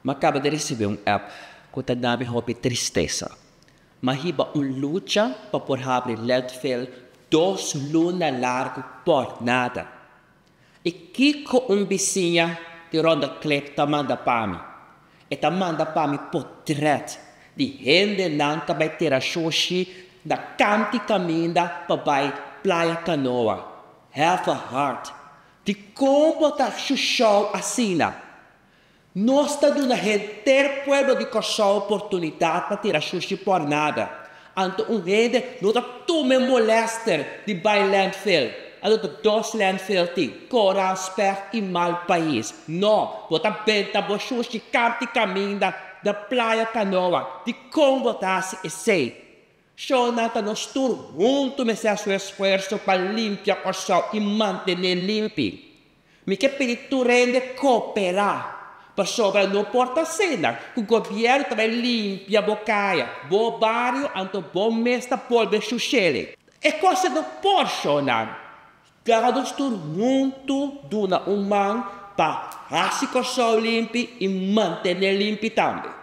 M'a kaba di risibí un app ku ta dami hopi tristesa. M'a hiba un lucha pa por habri landfill dos luna largu por nada. I kiko un bisiña di Ronda Klip ta manda pa mi? E ta manda pa mi potrèt di hendenan ta bai tira shushi na kant'i kaminda pa bai Playa Kanoa. Have a heart. Dikon bo ta shushou asina? Nos ta duna henter pueblo di Kòrsou oportunidat pa tira shushi por nada. Anto un hende no ta tuma e molèster di bai landfill. Anto ta dos landfill tin, Koraalspecht i Malpais. No, bo ta benta bo shushi kant di kaminda na Playa Kanoa. Dikon bo ta hasi esei? Shownan ta nos tur huntu mester hasi un esfuerso pa limpia Kòrsou i mantené limpi. Mi ke pidi tur hende kooperá, pasobra no por ta asina ku gobièrnu ta bai limpia bo kaya, bo bario anto bo mes ta bolbe shushele. E kos no por, shownan. Laga nos tur huntu duna un man pa hasi Kòrsou limpi i mantené limpi tambe.